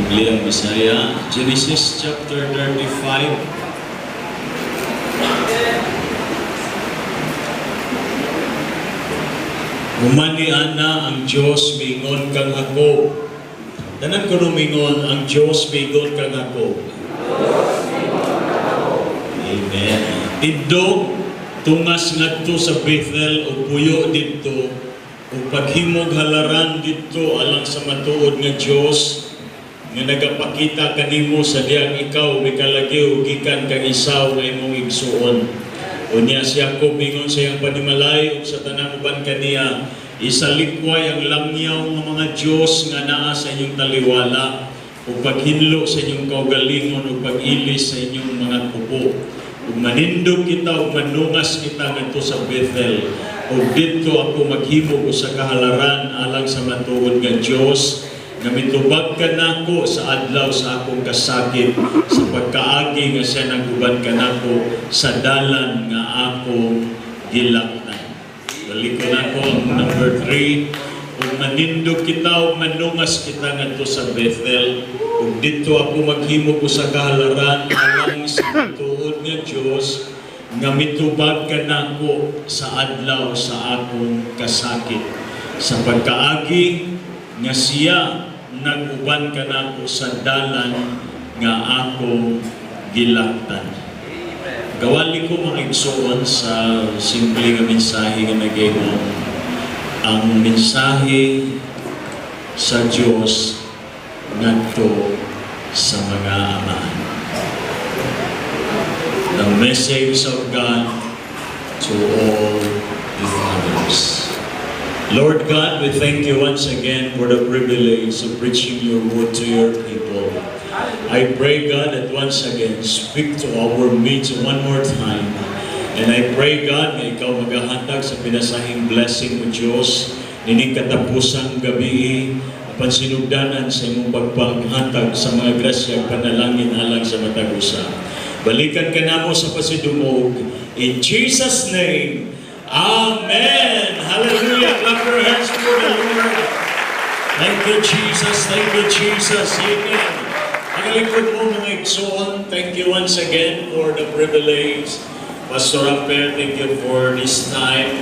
Biblia Bisaya, Genesis chapter 35. Human ni ana ang Diyos miingon kang Jacob. Tanan ko mingon, ang Diyos miingon kang Jacob. Amen. Tindog, tungas ngadto sa Bethel ug puyo didto ug paghimog halaran didto alang sa matuod nga Dios nga nagapakita kanimo sa diyang ikaw mikalagyo gikan kang Esau nga imong igsuon. Unya si Jacob mingon sa iyang panimalay ug sa tanang uban kaniya, "Isalikway ang langyaw nga mga Dios nga naa sa inyong taliwala ug paghinlo sa inyong kaugalingon ug pag-ilis sa inyong mga kuko. Ug manindog kita ug manungas kita ngadto sa Bethel, ug didto ako maghimo usa ka halaran alang sa matuod nga Dios nga mitubag kanako sa adlaw sa akong kasakit, sa pagkaagi nga siya naguban kanako sa dalan nga akong gilaktan." Balik ko nako ang number 3. Ug manindog kita ug manungas kita ngadto sa Bethel, ug didto ako maghimo usa ka halaran alang sa matuod nga Dios nga mitubag kanako sa adlaw sa akong kasakit, sa pagkaagi nga siya naguban kanako sa dalan nga akong gilaktan. Gawali ko, mga igsoon, sa simple nga mensahe nga nagaingon ang mensahe sa Diyos ngadto sa mga amahan. The message of God to all the fathers. Lord God, we thank you once again for the privilege of preaching your word to your people. I pray, God, that once again speak to our midst one more time. And I pray, God, nga ikaw magahatag sa pinasahing blessing mo, Diyos, nining katapusang gabi, apan sinugdanan sa imong pagpanghatag sa mga grasya ug panalangin alang sa matag usa. Balikan ka namo sa pasidungog. In Jesus' name, Amen. Hallelujah. Clap your hands for the Lord. Thank you, Jesus. Thank you, Jesus. Amen. Magalingkod mo, mga igsoon. Thank you once again for the privilege. Pastor Amper, thank you for this time.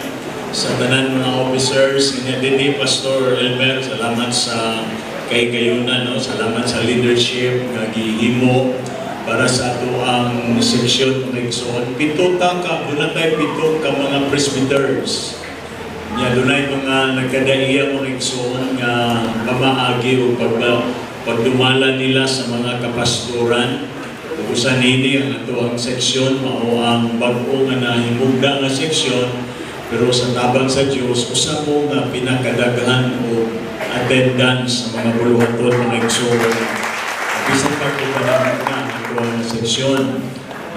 Sa tanan mga officers, nga dinhi, Pastor Elmer, salamat sa kahigayunan, no? Salamat sa leadership nga gihimo para sa ato ang seksyon, mga igsoon. Pito ta ka, duna tay 7 ka mga presbyters. Nya dunay mga nagkadaiya, mga igsoon, nga pamaagi o pagdumala nila sa mga kapastoran. Ug usa nini ang ato ang seksyon mao ang bag-o nga nahimugda nga seksyon, pero sa tabang sa Dios usa mo nga pinakadaghan og attendance sa mga buluhaton, mga igsoon. Bisan pa ko pa na ang ato ang seksyon.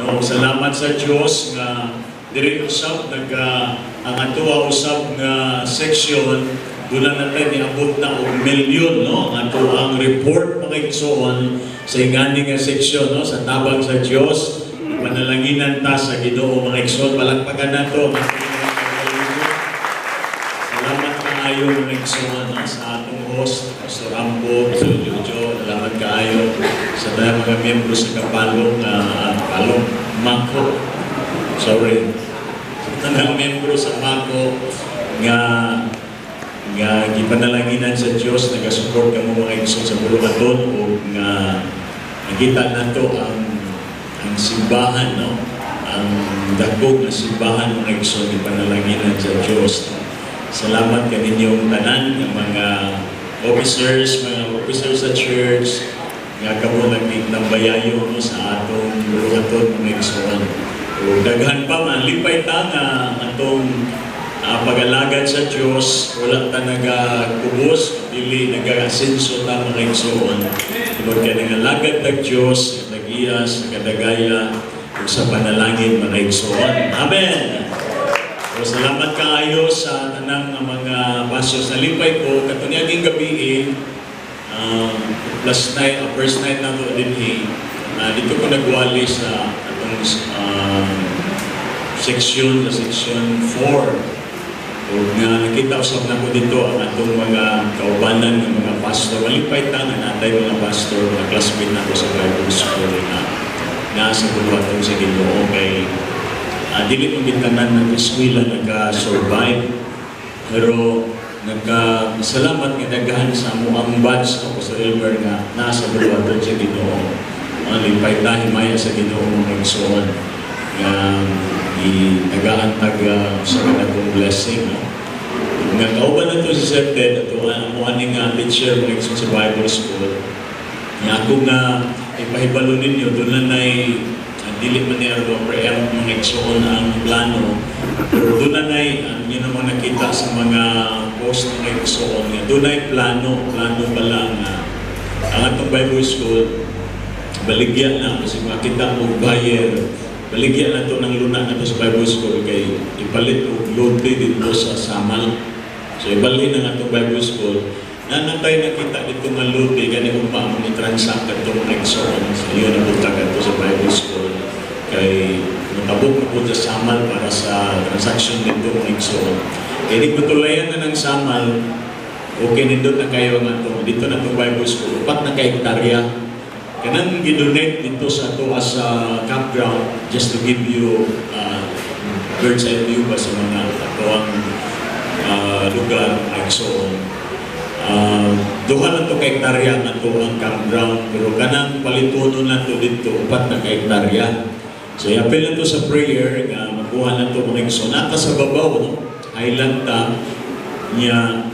No, salamat sa Dios nga diri usab naga ang ato usab nga seksyon doon na natin niabot na og milyon, no, ang ato ang report, mga igsoon, sa ingani nga seksyon, no. Sa tabang sa Dios, panalanginan ta sa Ginoo, mga igsoon. Palakpakan nato ang ating mga kagalingon. Salamat kaayo, mga igsoon, no, sa atong host, Pastor Ambo, Pastor Jojo. Salamat kaayo sa tanang mga miyembro sa Kapalong, Palong, Mako. Sorry. Sa tanang miyembro sa Mako nga nga gipanalanginan sa Dios, nagasupport kamo, mga igsoon, sa buluhaton o nga nakita nato ang simbahan, no, ang dagko nga simbahan, mga igsoon, gipanalanginan sa Dios, no? Salamat kaninyong tanan nga mga officers sa church nga kamo nagtambayayo, no, sa atong buluhaton, mga igsoon. O daghan pa man, lipay ta nga atong pag-alagad sa Dios wala ta nagakubos, dili nag-asenso ta, mga igsoon. Tungod kay nangalagad tag Dios, nag-iya sa kadagaya ug sa panalangin, mga igsoon. Amen. So, salamat kaayo sa tanang nga mga pastors. Nalipay ko katong gabi, last night, first night na to dinhi, dito ko nagwali sa atong section, sa section 4. Ug nga nakita usab nako dito ang atong mga kaubanan ng mga pastor. Malipay ta nga natay mga pastor, mga classmate nako sa Bible School na nasa buluhaton sa Ginoo kay dili man gid tanan ng eskwela naka-survive. Pero nagka salamat nga daghan sa among batch ako sa Elmer nga nasa buluhaton sa Ginoo. Ang lipay ta, himaya sa Ginoo, mga igsoon, nga itagaan tag sa kanatong blessing, no? Nga kauban na to si Sir Ted ato ang amo ani nga teacher, mga igsoon, sa Bible School. Nga ako nga ipahibalo ninyo, doon na nay dili man niya preempt, mga igsoon, ang plano, pero doon na nay ang yun naman nakita sa mga post ng igsoon nga doon ay plano plano pa lang nga ang atong Bible School baligya na kasi makita mo buyer, baligya na to ng luna na to sa Bible School kay ipalit og lote dito sa Samal. So ibalhin ang atong Bible School na natay nakita dito nga lote gani ugma mo ni transact kadtong igsoon sa iyo na buntag adto sa Bible School kay matabok na po sa Samal para sa transaction dito, mga igsoon, kay di tulayan na ng Samal. Okay, nindot na kayo nga to dito na itong Bible School, 4 na ka hektarya kanang gidonate dito sa ato as a campground, just to give you bird's eye view ba sa mga atoang lugar and so on. 2 na to ka hektarya nga to ang campground, pero kanang palitunon na to dito, 4 na ka hektarya. So i-appeal na to sa prayer nga makuha na to, mga igsoon. Nata sa babaw, no? Island ta niya,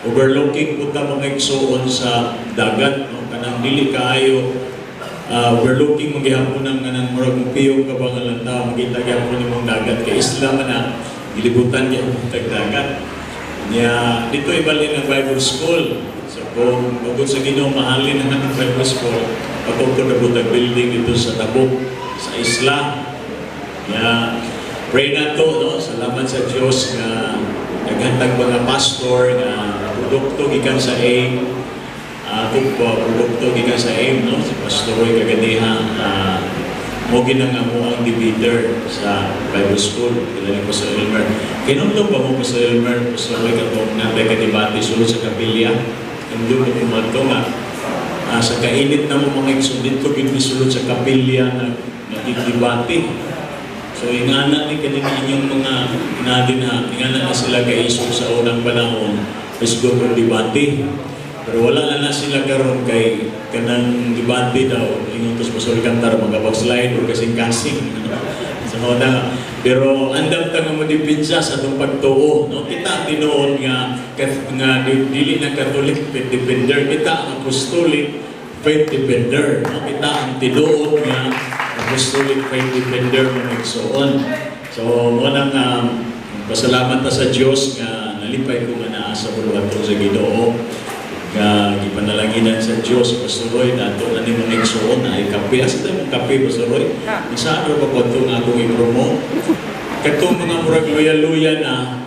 overlooking po ta, mga igsoon, sa dagat, no? Kanang dili kaayo overlooking mo gihapon ng kanang murag mupiyong ka ba nga lantaw, makita gihapon nimong dagat kay isla man na, gilibutan gihapon tag dagat niya. Dito ibalhin ang Bible School. So kung bukod sa Ginoo mahalin ang atong Bible School, patungkol na butag building dito sa Tabok sa isla niya. Pray na to, no? Salamat sa Diyos nga naghantag mga pastor nga produkto gikan sa AIM. Ako po, produkto gikan sa AIM, no? Si Pastor Roy Kaganiha, mo ginang amo ang debater sa Bible School. Kilala ko sa Elmer. Kinumdum ba mo ko sa Elmer, Pastor Roy, katong natay ka debate sulod sa kapilya? Kinumdum mo ko nga sa kainit na mo, mga igsoon, dito gid mi sulod sa kapilya na nagdebate. So ingana ni kaning inyong mga inadin na ingana na sila kaisog sa unang panahon, isgot og debate. Pero wala na na sila karon kay kanang debate daw ingon tos Pastor Kantar mga backslide or kasing-kasing. So na pero andam ta nga mo depensa sa atong pagtuo, no? Kita tinuod nga nga dili na Catholic faith defender, kita ang Apostolic faith defender, no? Kita ang tinuod nga Apostolic faith defender, mga igsoon. So mo nang pasalamat ta sa Dios nga nalipay ko nga naa sa buluhaton sa Ginoo nga gipanalanginan sa Dios. Pastor Roy, nato na ni mga igsoon na ay kape. Asa tayo mong kape, Pastor Roy? Isa ano ba ko nga akong i-promote? Katong mga murag luya-luya na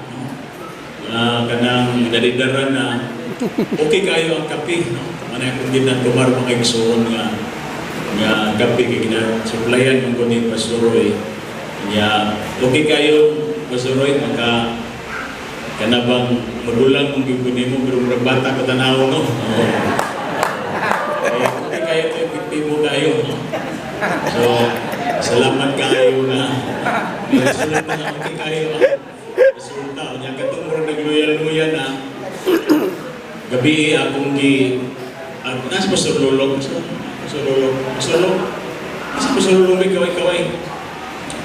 kanang nadidara na, okay kayo ang kape, no? Manay akong ginatumar, mga igsoon, nga nga kape kay gina-supplyan man ko ni Pastor Roy. Nya okay kayo, Pastor Roy, maka kana bang magulang mong gyud nimo pero murag bata ka tanaw, no? Oo. Eh, okay kayo to, epektibo kayo, no? So, salamat kayo na resulta na okay kayo ang resulta. Nya katong murag nagluya-luya na gabi akong gi ang nasa Pastor Lulong, Pastor Lulong, Pastor Lulong, nasa Pastor Lulong, may kaway-kaway.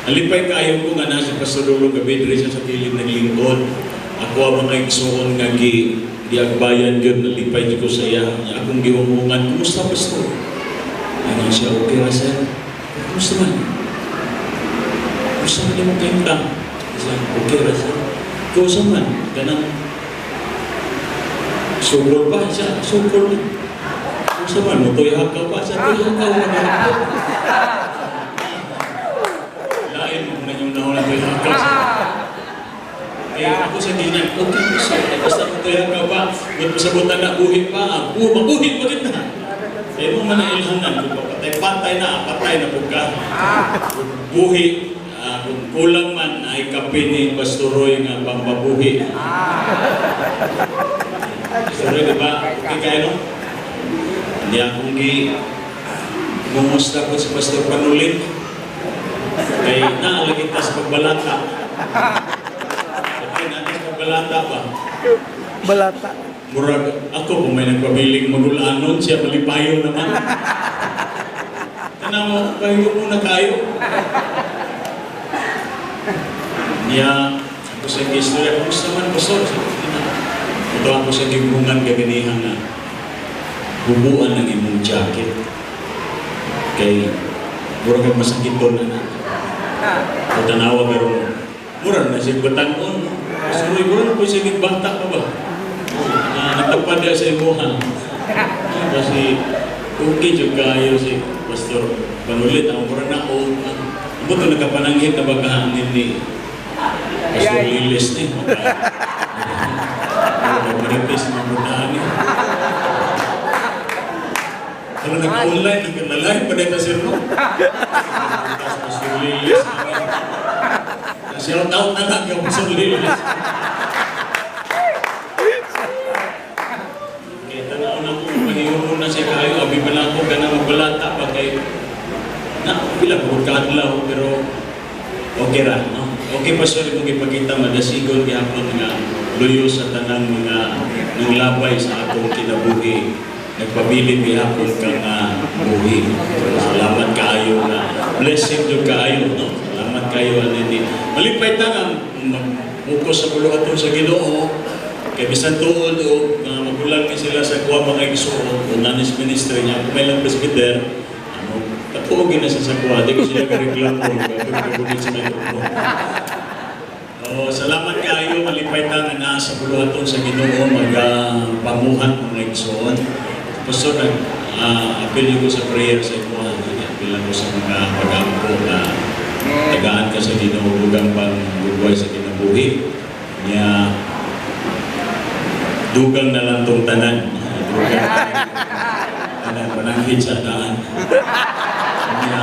Alipay kayo ko nga nasa Pastor Lulong gabi diri siya sa kilid naglingkod. Ako ang mga igsoon nga gi giagbayan gyud, nalipay jud ko sa iya. Nya akong gihumungan, "Kumusta, Pastor?" Ano siya, "Okay ra, sir." "Kumusta man? Kumusta man imong kahimtang?" Siya, "Okay ra, sir." "Kumusta man? Kanang sukol pa siya, sukol man. Kumusta man? Mutoy hakaw pa siya, tuy hakaw man." Lain mo na yung nauna tuy hakaw siya. Eh, ako sa ginan, okay ko siya. Basta mutoy hakaw pa, ba't masabutan na buhi pa? Mabuhi pa rin na. Eh, mo man na ilhanan, kung papatay, patay na, patay na po ka. Buhi, Kung kulang man ay kape ni Pastor Roy nga pampabuhi. Pastor Roy, di ba? Okay kayo, no? Hindi akong gi ngumusta ko si Pastor Panulin. Kay naalagi ta sa pagbalata. Okay, natin sa pagbalata ba? Balata. Murag ako kung may nagpabiling magulanon siya, malipayo naman. Tanaw mo, pahiyo muna kayo. Niya, ako sa istorya, "Kumusta man, Pastor?" Sabi ko na. Ito ako sa gimbungan kaganihan nga bubuan ng imong jacket. Kay murag kag masakiton na na. O tanawa karon, murag na siya batanon. Pastor, murag na po siya bata pa ba? Na natapad niya sa imuha. Kasi okay jud kayo si Pastor Panulit ang murag na o amo to nagkapananghit na bagahanin ni Pastor Lilis ni. Nagmarites mga muraan ni. Pero nag-online, nag-live pa dito sir, no? Pastor Lilis. Shout out na lang yung Pastor Lilis. Kaya tanaw na ko, pag na siya kayo, abi pa lang ako, gana magbalata pa kay na, pila ko kaadlaw, pero okay ra, no? Okay pa sir, kung ipakita madasigon gihapon nga luyo sa tanang mga nang labay sa atong kinabuhi. Nagpabilin gihapon ka nga buhi. Salamat kaayo nga blessing jud kaayo, no? Salamat kayo ani. Malipay ta nga mag-focus sa buluhaton sa Ginoo. Kay bisan tuod o mga magulang ni sila sa kuha mga igsuon, o nanis ministry niya, kung may lang presbyter, ano, katuogin na siya sa kuha, di ko sila kareklamo, kaya sa microphone. Oh, salamat kayo, malipay ta nga naa sa buluhaton sa Ginoo, magapamuhat mga igsuon. Pastor, nag appeal ko sa prayer sa imo, appeal ko sa mga pag-ampo na tagaan ka sa Ginoo dugang pang bubuhay sa kinabuhi. Nya dugang na lang tong tanan. Dugang tanan pananghid sa daan. Nya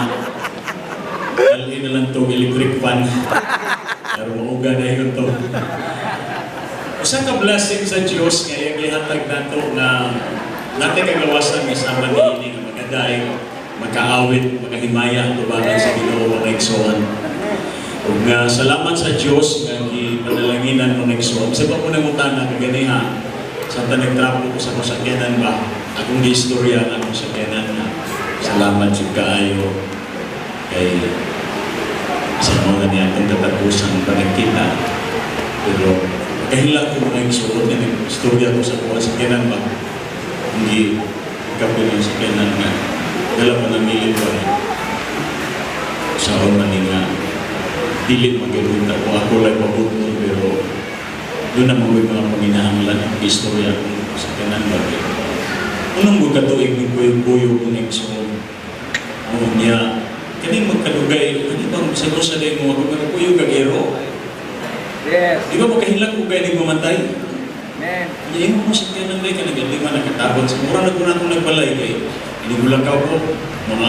dalhin na lang tong electric fan. Pero mauga na yun to. Usa ka blessing sa Dios nga iyang gihatag nato nga natin kagawasan nga sama niini nga magaday, makaawit, makahimaya ang tubangan sa Ginoo, mga igsoon. Ug nga salamat sa Dios nga gipanalanginan, mga igsoon. Sa pa ko nangutana kaganiha sa nagtrapo ko sa akong sakyanan ba, akong giistorya ang akong sakyanan nga salamat jud kaayo kay sa mga niya akong katapusan panagkita. Pero kahilak ko, mga igsoon, nga istorya ko sa kuha sakyanan ba, hindi kapil yung sakyanan nga dala pa namili ko sa man ni nga dili magulunta ko ako lang mabutol, pero doon na mga mga panginahanglan ang istorya ko sa kanan ba. Unong mo katuig ni kuyog-kuyog kong igsoon o niya kaning magkadugay kani bang sa sa day mo magkuyog kag ero. Di ba makahilak ko kay ni mamatay? Amen. Niya mo sa kanan day ka nagandi man nakatabang sa mura na ko na akong nagbalay kay inigulakaw ko mga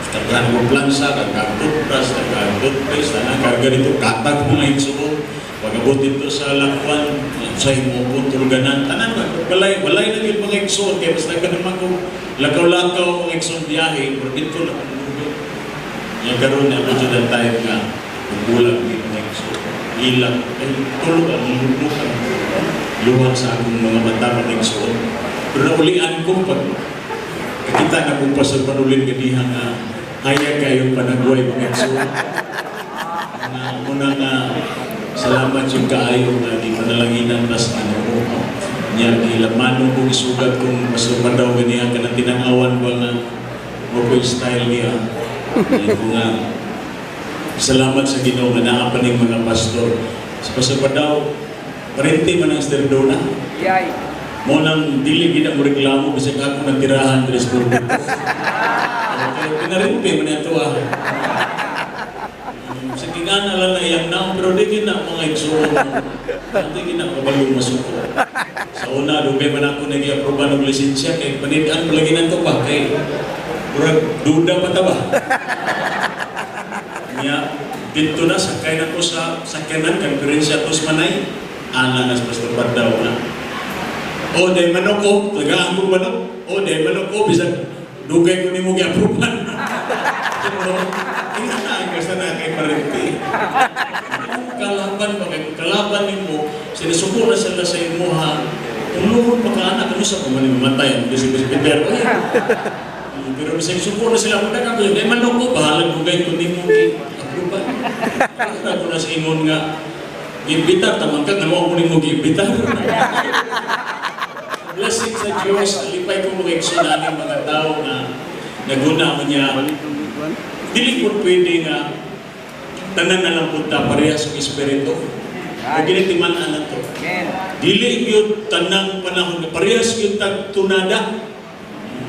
kargaan ko plansa, kargaan toothbrush, kargaan toothpaste, tanan, karga dito, katag mga igsuon. Pag-abot dito sa Lakwan, sa imo tulganan, tanan ba, balay, balay na yun mga igsuon, kaya basta ka naman kung lakaw-lakaw mga igsuon biyahe, pero dito na kung Nga karon na ako dyan tayo nga, magulang ni mga igsuon. Ilang, ay tulog ang lubok ang luha sa akong mga mata, mga igsuon. Pero naulian ko pag kakita na kong Pastor Panulin ganiha nga hayag kayong panagway, mga igsuon. Nga una nga salamat yung kaayo nga di panalanginan tas Ginoo. Nya gilamano kong isugat kung Pastor Pandaw ganiha kanang tinanawan ba nga mo ko style niya. Nya ko nga salamat sa Ginoo nga naa pa ning mga pastor. Sa Pastor Pandaw, parente man ang Sterdona. Yay. Mo nang dili gid mo reklamo bisag ako nagtirahan diri sa pulpito. Okay, pinarente man ato ah. Sa gingana lang na iyang naong pero di gid na mga igsuon. Di gid na kabalo masuko. Sa una dugay man ako nag-aproba og lisensya kay panid-an palagi nanto pa kay murag duda pa ta ba. Nya Dito na, sakay na ko sa sakyanan, konferensya tos manay. Ana na sa Pastor Pandaw na. "Oh, day manok ko, tagaan ko manok. Oh, day manok ko, bisag dugay ko nimo gi-approve-an." Pero, ingat na ang kasa na kay parente. Kalaban ba kay kalaban nimo, sinasuko na sila sa imuha. Kung luhod pa ka anak, ano sa kung mamatay ang bisig bisig pero pero bisag suko na sila, kung dagan ko, day manok ko, bahalag dugay ko nimo gi-approve-an. Ano ko na sa ingon nga, giimbitar, tamang ka, nga mo nimo giimbitar. Blessing sa Diyos, alipay ko mga igsunaning mga tao nga naguna mo niya. Dili po pwede nga tanan na lang punta parehas ang espiritu. O ginitiman na to. Amen. Dili gyud tanang panahon nga parehas gyud tag tunada.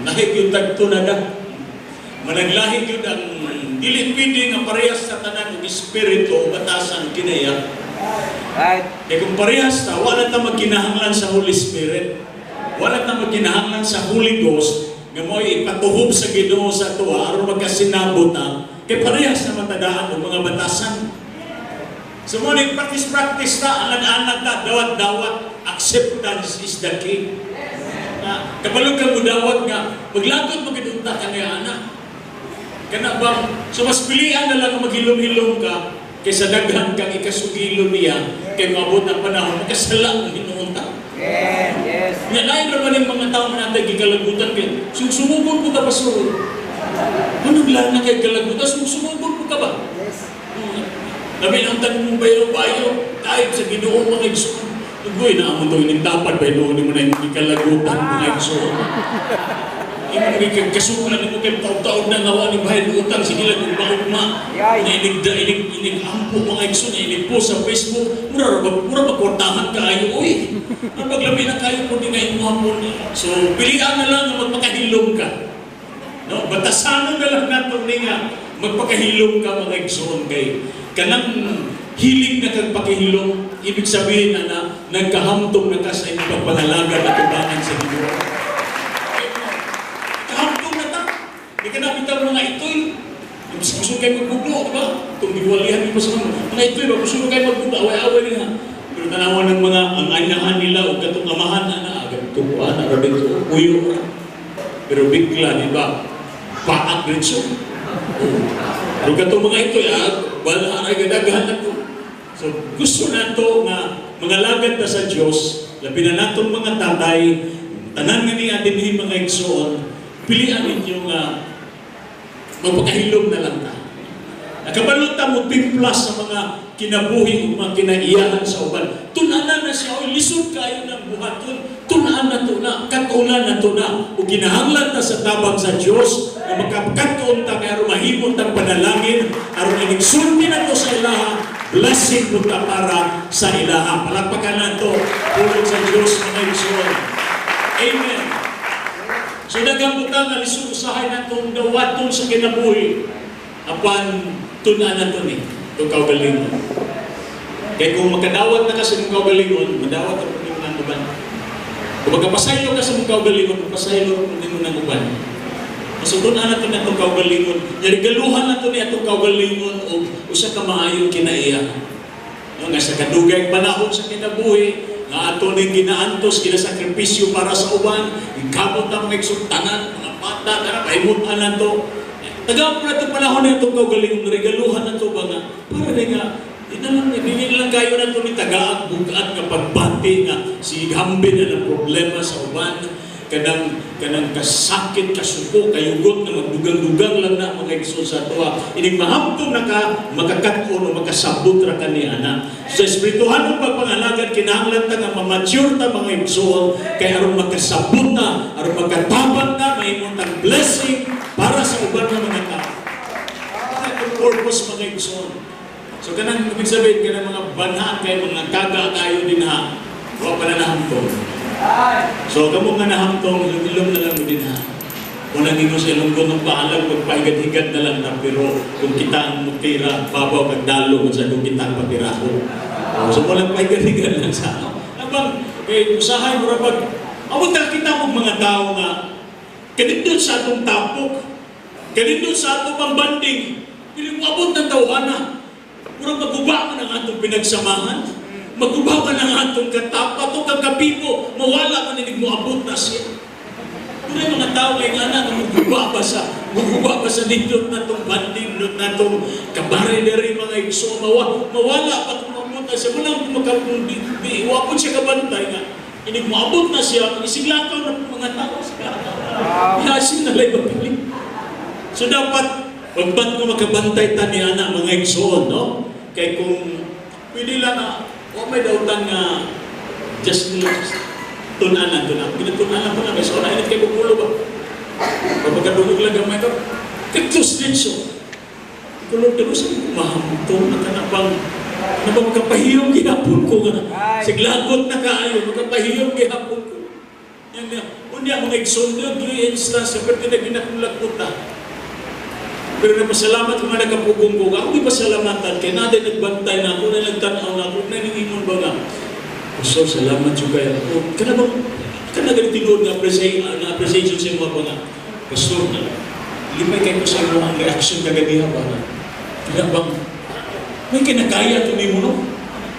Lahi gyud tag tunada. Managlahi gyud ang dili pwede nga parehas sa tanan og espiritu o batasan kinaya. Kaya kung parehas ta, wala ta magkinahanglan sa Holy Spirit. Wala ta magkinahanglan sa Holy Ghost nga mo'y ipatuhob sa Ginoo sa atoa aron magkasinabot ta. Kay parehas na matadaan og mga batasan. So mo ni practice practice ta, anad-anad ta, dawat-dawat, acceptance is the key. Na kabalo ka mo dawat nga maglagot mo gid unta ka niya ana. Kana bang so mas pilian na lang nga maghilom-hilom ka kaysa daghan kang ikasugilo niya kay moabot ang panahon makasala ang hinuon ta. Amen. Yes. Nga lain ra man yung mga tao na natay gikalagutan kay sumugod po ka, pastor. Anong lain na kay kalagutan, sumugod po ka ba? Yes. Labi ang tanong mong bayo-bayo, kahit sa Ginoo mga igsoon. Ugoy na amo to ining dapat ba noon mo na imong gikalagutan, mga igsoon. Imong gikasulan nimo kay taon-taon na nga wa ni bayad utang, sige lang ugma-ugma. Yay. Na inig da inig inig ampo, mga igsoon, inig post sa Facebook, mura ba kwartahan kaayo oy. Ang paglabi na kayo po di nga imuha po ni. So pilian na lang nga magpakahilom ka. No, batasanon na lang nato ni nga magpakahilom ka, mga igsoon, kay kanang hilig na kag pakihilom, ibig sabihin na, na nagkahamtong na ka sa imong pagpangalaga at tubangan sa Ginoo. Kahamtong na ta. Di ka na bitaw mga itoy. Gusto kayo magbugno, di ba? Itong giwalihan mo sa mga itoy ba? Gusto kayo magbugno, away-away niya. Pero tanawan ng mga ang anahan nila o katong amahan na na, agad tubuan, ara dito, uyo. Pero bigla, di ba? Paak diretso. Oh. Pero katong mga ito, ah, wala ay gadaghan na to. So gusto nato nga mga lagad ta sa Dios, labi na natong mga tatay, tanan nga ni atin mga igsoon, pilian ninyo nga magpakahilom na lang ta. Nakabalo ta mo timpla sa mga kinabuhi ug mga kinaiyahan sa uban. Tun-anan na siya, oy, lisod kayo ng buhaton. Tun-an na to na, katulan na to na. Ug kinahanglan ta sa tabang sa Dios nga makakatuon ta kay aron mahimo tang panalangin, aron inig-sulti na to sa ilaha, blessing po ta para sa ilaha. Palakpakan nato pulong sa Dios, mga igsoon. Amen. So daghang butang nga lisod usahay natong dawaton sa kinabuhi apan tun-an nato ni itong kaugalingon. Kaya kung makadawat na ka sa imong kaugalingon, madawat ang nimo ng uban. Kung magkapasaylo ka sa imong kaugalingon, mapasaylo ang nimo ng uban. So tun-an nato ni atong kaugalingon, regaluhan nato ni atong kaugalingon og usa ka maayong kinaiya. No, nga sa kadugay panahon sa kinabuhi, nga ato ning ginaantos, ginasakripisyo para sa uban, gikamot ang mga igsoon-tanan, mga bata, kana pahimutan nato. Tagaan po na itong panahon na itong kaugalingon, regaluhan na ito ba nga, para rin nga, di na lang kayo na ito ni tagaag, bugat nga pagbati nga, si hambin na ng problema sa uban, kanang kasakit, kasuko, kayugot na magdugang-dugang lang na mga igsoon sa atoa. Inig mahamtong na ka, makakaton o makasabot ra ka ni ana. Sa espirituhanong pagpangalagad, kinahanglan ta nga ma-mature ta, mga igsoon, kay aron makasabot ta, aron makatabang ta, mahimong tang blessing para sa uban nga mga tao. Ano ang purpose, mga igsoon? So kanang ibig sabihin, kanang mga banhaan kay mga kaga kayo din ha, wa pa na nahamtong. So kamo nga nahamtong, ilom na lang mo din ha. Kung nangino sa Ilonggo ng paalag, magpahigad-higad na lang na, pero kung kita ang mutira, babaw kag dalo kung sa kung kita ang patirahon. Oh, so walang pahigad-higad lang sa ano. Nabang, kay usahay mo pag, abot na kita mong mga tao nga, kanindot sa atong tapok, kanindot sa atong pambanding, dili mo abot ng tawhana. Murag maguba man ang atong pinagsamahan. Maguba man ang atong katapat o kagabibo. Mawala man inig moabot na siya. Kung mga tao ay nga na, muguba ba sa nindot na tong banding, nindot na tong kabare diri, mga igso, mawala pa kung maabot na siya. Walang makapung, di, di, wa po siya kabantay nga. Inig moabot na siya, isiglakaw na mga tao sa Yasin na lang mapili. So dapat, wagbat ko makabantay ta ni ana, mga igsoon, no? Kay kung pwede lang na, wa may dautan nga just tunanan, tunanan. Ginatunanan ko na, may so na init kay kukulo ba? Pagkadugog lang gamay ko, katus din siya. Kulog na sa mahamtong na kanabang na ba makapahiyom gihapon ko nga. Ay. Siglagot na kaayo, makapahiyom gihapon ko. Yan nga. Unya mga igsoon, yung instance, pero tinaginakong ta. Pero napasalamat ko nga nagkapugong ko. Ako di pasalamatan kay natin nagbantay na ako, na nagtanaw na ako, na ningingon ba nga. So, salamat jud kayo. O, kana bang, kana ganit tinuod nga appreciation, nga appreciation sa imo ba nga. Pastor, na, lipay kay ko sa imo ang reaction kagabiha ba nga. Kana bang, may kinakaya to nimo, no?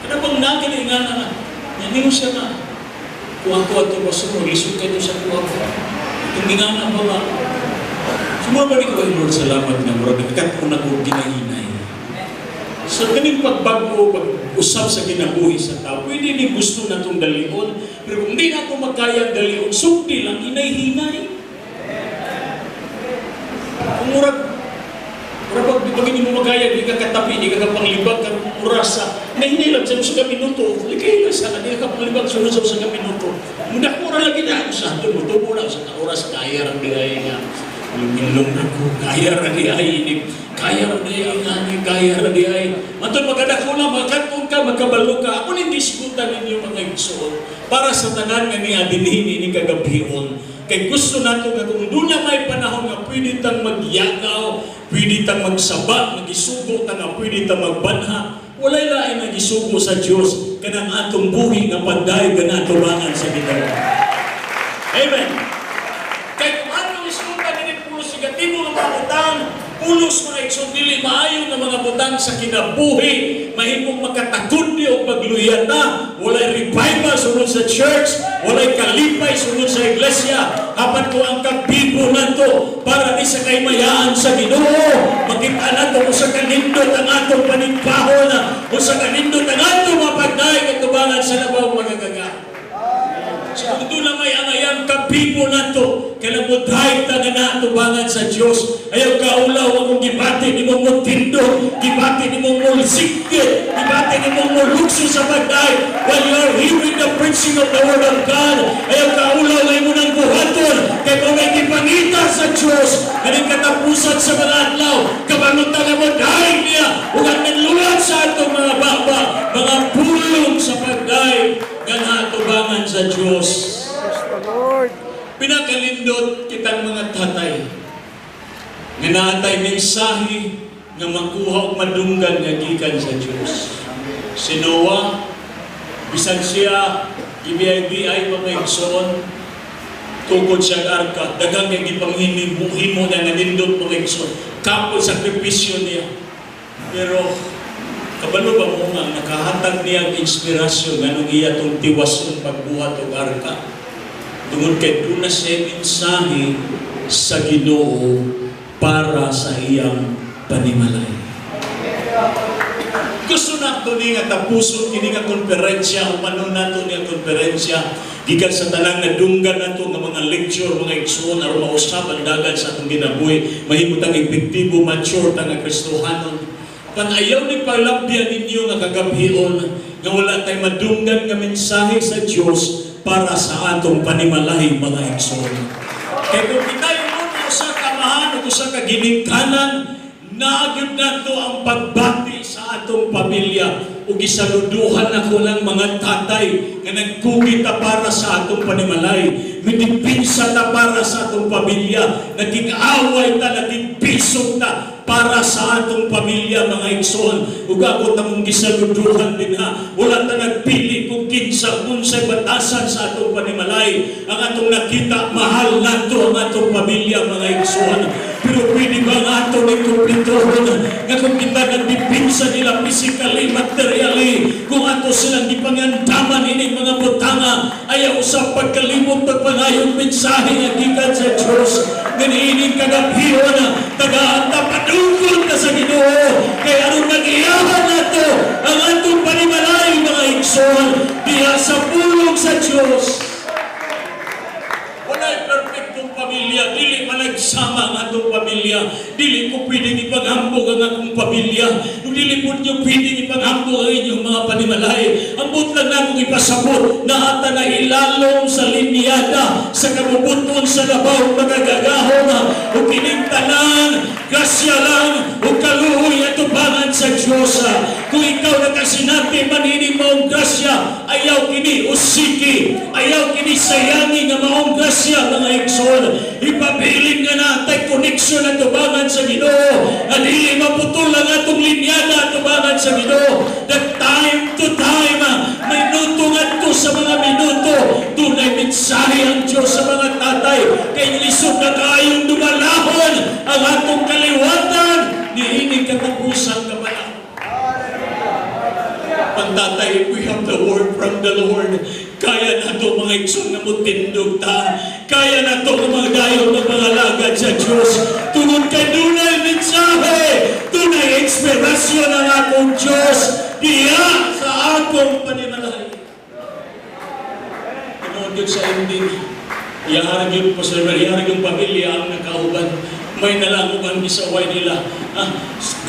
Kana bang nakili nga na nga. Nga siya nga. Kuha ko ato, pastor, maglisod kayo sa kuha ko. Itong nga ba nga. Sumama ko kay Lord, salamat nga murag nagkat-on ako ginahinay. Sa ganing pagbago, pag-usap sa kinabuhi sa tao, pwede ni gusto na itong dalion, pero kung di na ito magkaya ang dalion, sugdi lang, hinay-hinay. Kung murag, murag pag di pag hindi mo magkaya, di ka katabi, di ka kapanglibag, karong oras sa, nahinay lang sa usa ka minuto, likay lang sa di ka kapanglibag sunod sa usa ka minuto. Muna ko lagi na ako sa ato, mutubo na sa oras, kaya ra di ay nga. Lumilong na ko, kaya ra di ay, ini, kaya ra di ay, nga, ni, kaya ra di ay. Matod magkadako lang, magkatong ka, magkabalo ka. Ako ning diskutan ninyo, mga igsoon, para sa tanan nga niya dinhin ini kagabion. Kay gusto nato nga kung doon na may panahon nga pwede tang magyagaw, pwede tang magsaba, magisugo ta nga pwede tang magbanha, walay lain nga gisugo sa Dios kanang atong buhi nga panday ganatubangan sa Ginoo. Amen. Kay kung atong isgutan ini pulos negatibo nga mga butang, pulos, mga igsoon, dili maayo nga mga butang sa kinabuhi, mahimong makatakod og pagluya ta, walay revival sulod sa church, walay kalipay sulod sa iglesia. Apan ko ang kabibo nato para di sa kaymayaan sa Ginoo, makita nato kung sa kanindot ang atong panigpahon, kung sa kanindot ang atong mapagdaig at tubangan sa labaw magagaga. So kung doon na may angayang kabibo nato, kailan mo dahil ta nga naatubangan sa Diyos. Ayaw kaulaw akong gibati ni mong mutindo, gibati ni mong mulsikit, gibati ni mong mulukso sa pagdaig while you are hearing the preaching of the Word of God. Ayaw kaulaw ay mo nang buhaton, kay kung may gipangita sa Diyos, kaning katapusan sa mga adlaw, kabalo ta nga mo dahil niya, ug ang nanlulat sa atong mga baba, mga pulong sa pagdaig, nga naatubangan sa Diyos. Praise the Lord. Pinakalindot kitang mga tatay nga naatay mensahe nga makuha og madunggan nga gikan sa Dios. Si Noah, bisan siya GBIBI, mga igsoon, tukod siya ang arka, daghang nga gipanghimo himo na nga nindot, mga igsoon, kapod sakripisyo niya. Pero kabalo ba mo nga nakahatag niya ang inspirasyon nganong iya tong tiwason pagbuhat og arka? Tungod kay doon na siya mensahe sa Ginoo para sa iyang panimalay. Gusto nato ni nga tapuson kini nga konferensya o panon nato ni nga konferensya gikan sa tanang nadunggan nato nga mga lecture, mga igsoon, aron mausab ang dagan sa atong kinabuhi, mahimo tang epektibo, mature ta nga Kristohanon. Pan ayaw ni palabya ninyo nga kagabhion nga wala tay madunggan nga mensahe sa Dios para sa atong panimalay, mga igsoon. Kay kung kita yung usa ka amahan o usa ka ginikanan, naagod nato ang pagbati sa atong pamilya ug gisaluduhan ako lang mga tatay nga nagkugit ta para sa atong panimalay, midipinsa ta para sa atong pamilya, naging-away ta, naging-bisog ta para sa atong pamilya, mga igsoon. Ug ako tamong gisaluduhan din ha, wala ta nagpili kung kinsa unsay batasan sa atong panimalay. Ang atong nakita, mahal nato ang atong pamilya, mga igsoon. Pero pwede ba nga ato ni kumplituhon nga kung kita nagdipinsa nila physically, materially, kung ato silang gipangandaman ining mga butanga, ayaw sa pagkalimot, pagpangayong mensahe nga gikan sa Diyos nga niining kagabhion, tagaan ta, padunggon ta sa Ginoo kay aron mag-iyahan nato ang atong panimalay, mga igsoon, diha sa pulong sa Diyos. Wala'y perfectong pamilya, dili managsama ang atong pamilya, dili ko pwedeng ipaghambog ang akong pamilya, ug dili po niyo pwedeng ipaghambog ang inyong mga panimalay. Ambot lang nakong ipasabot na ata na ilalom sa linyada sa kabubuton sa labaw magagagahom ug kining tanan, grasya lang ug kaluoy atubangan sa Diyos. Kung ikaw nakasinati man ini maong grasya, ayaw kini usiki, ayaw kini sayangi nga maong grasya, mga igsoon. Ipabilin nga natay connection atubangan sa Ginoo nga dili maputol ang atong linyada atubangan sa Ginoo. That time to time, minuto ngadto sa mga minuto, dunay mensahe ang Diyos sa mga tatay kay lisod na kaayong dumalahon ang atong kaliwatan niining katapusan kapanahon. Pagtatay, we have the word from the Lord. Kaya nato, mga igsoon, nga mutindog ta. Kaya nato nga magdayon ng mga lagad sa Diyos. Tungod kay dunay mensahe, dunay inspirasyon ang akong Diyos diya sa akong panimalay. Tinuod yun sa ending. Iyahara yun po sa iyahara yung pamilya ang nakauban. May nalanguban gisaway nila. Ah,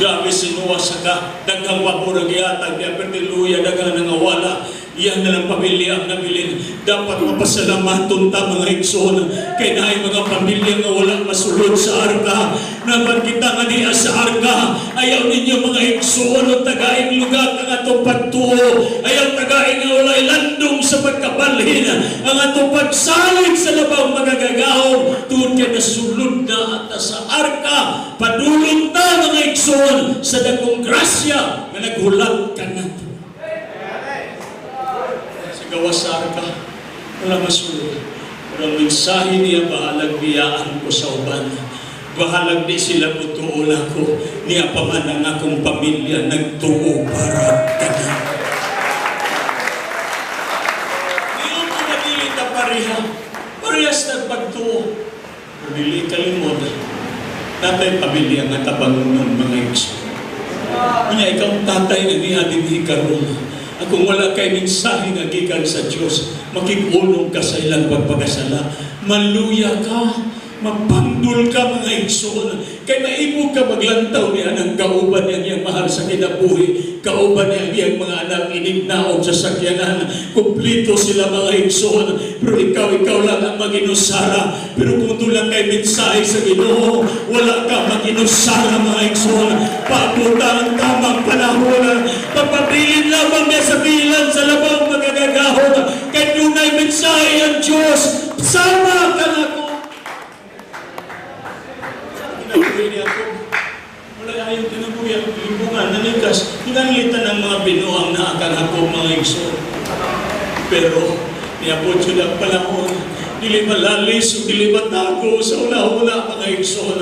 grabe si Noah sa ka. Daghang pabor ang gihatag niya. Pertiluya, daghang nangawala. Iyan na lang pamilya ang nabilin. Dapat mapasalamaton ta, mga igsoon. Kay naay mga pamilya nga wala masulod sa arka. Naman kita nga diya sa arka. Ayaw ninyo, mga igsoon, o tagaing lugar ang atong pagtuo. Ayaw tagaing nga walay landong sa pagkabalhin ang atong pagsalig sa labang magagagahom. Tungod kay nasulod na ata sa arka. Padulong ta, mga igsoon, sa dakong grasya nga naghulat kanato. Sa gawas sa arka, wala masulod. Pero ang mensahe niya, bahalag biyaan ko sa uban. Bahalag di sila mutuo nako. Niya pa man ang akong pamilya nagtuo para kaniya. Niyon ko madili ta pareha. Parehas nagpagtuo. Pero dili kalimod. Natay pamilya nga tabangonon, mga igsoon. Unya ikaw tatay nga niya dinhi karon. Kung wala kay mensahe nga gikan sa Dios, makig-unong ka sa ilang pagpakasala. Maluya ka, mapandul ka, mga igsoon. Kay maibog ka maglantaw niya ng kauban niya iyang mahal sa kinabuhi. Kauban niya ang iyang mga anak inignaog sa sakyanan. Kumplito sila, mga igsoon. Pero ikaw, ikaw lang ang maginusara. Pero kung doon lang kay mensahe sa Ginoo, wala ka maginusara, mga igsoon. Pabuta ang tamang panahon. Pagpabilin lamang niya sa bilan sa labang magagagahon. Kay dunay mensahe ang Diyos. Sama ka na ko. Kinabuhi niya ako. Wala ayaw kinabuhi ang libungan. Nanikas, hinanglitan ng mga binuang na akang ako, mga igsoon. Pero niabot yun ang panahon. Dili malalis o dili matago sa una-una, mga igsoon.